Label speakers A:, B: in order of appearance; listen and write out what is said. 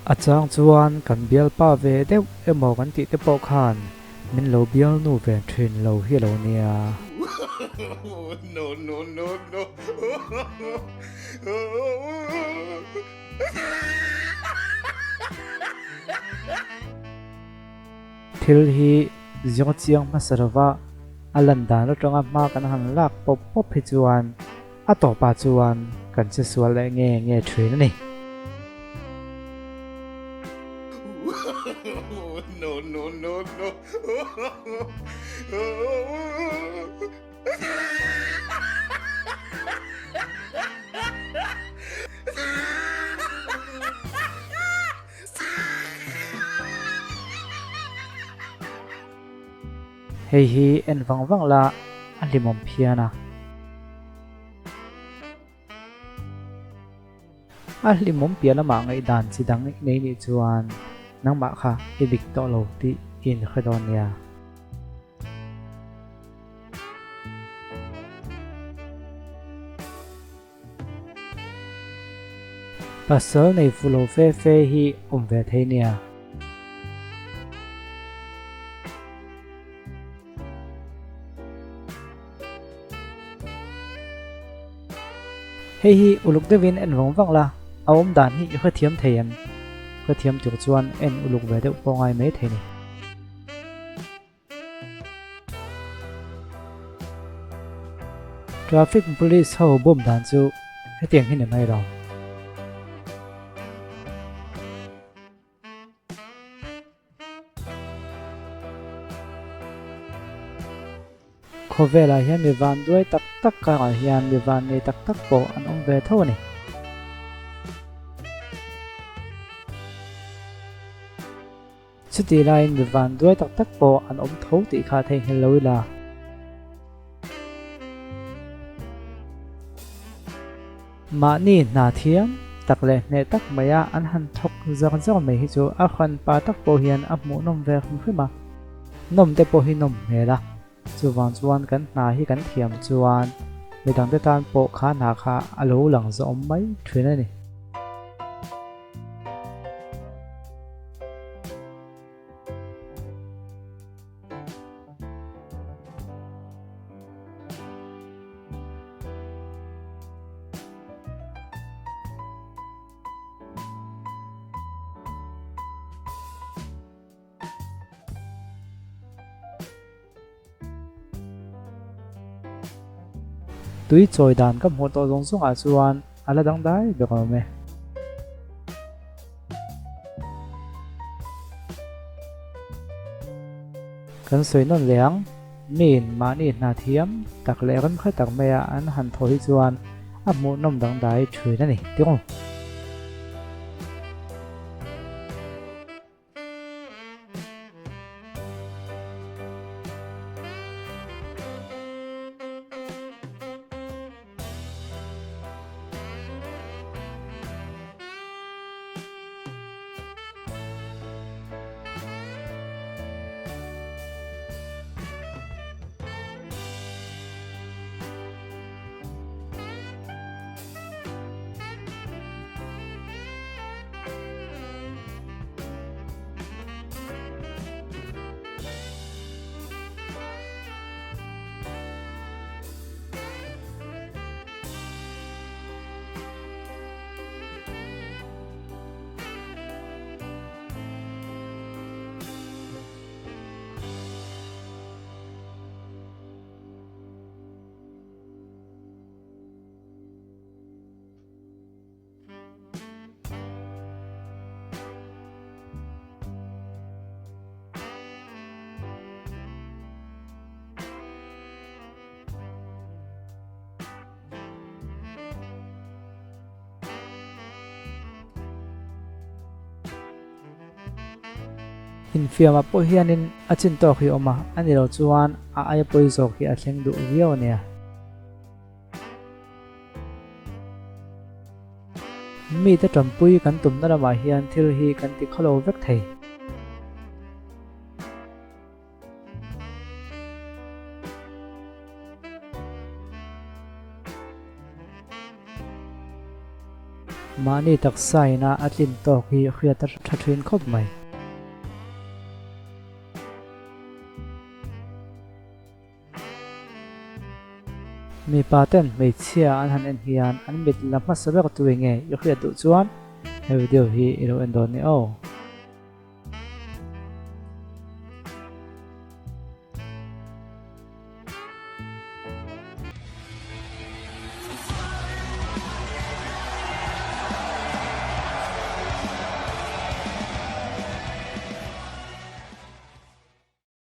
A: A chang chuan kan bialpa ve deuh emaw kan tih te pawh khan min lo bialnu ve thin lo hi a lo nia. Thil hi zir chiang hmasa lova a lan dan atanga hma kan han lak pawp pawp hi chuan a tawpah chuan kan che sual leh nge nge thin a ni. Hei hi en vang vang la a hlimawm phian a. A hlimawm piah lamah ngaihdan chi dang i nei nih chuan nangmah kha i dik tawh lo tih i inhre dawn nia. Pasal nei fu lo fe fe hi awm ve thei nia. Hei hi uluk deuhin en vang vang la, a awm dan hi i hrethiam thei em? Hrethiam tur chuan en uluk ve deuh pawh ngai mai thei ni. Traffic police ho bum dan chu hetiang hi ni mai lo. Khawvelah hian mi van duai tak tak karah hian mi van nei tak tak pawh an awm ve tho a ni. Chutih laiin mi van duai tak tak pawh an awm tho tih kha theihnghilh lo ila. Mahni hna thiam tak leh hneh tak maia an han thawk zar zar mai hi chu a hranpa tak pawh hian a hmuhnawm ve hrim hrim a. Nawm te pawh hi nawm hmel a, chuvang chuan kan hna hi kan thiam chuan midangte tan pawh kha hna kha a lo lang zawm mai thin a ni. Tui chawi dan ka hmuh tawh zawng zawngah chuan a la dangdai ber awm e. Kan sawi nawn leh ang, miin mahni hna thiam tak leh remhre tak maia an han thaw hi chuan a hmuhnawm dangdai thin a ni tirung. Infiamah pawh hianin a chin tawk hi a awm a, a ni lo chuan a aia pawi zawk hi a thleng duh viau a nia. Mite tanpui kan tumna lamah hian thil hi kan ti khawlo vek thei. Mahni taksa ina a tlin tawk hi hriat a tha thin khawp mai. Mipa ten hmeichhia an han en hian an mit la hmasa ber tu enge i hriat duh chuan he video hi i lo en dawn ni aw.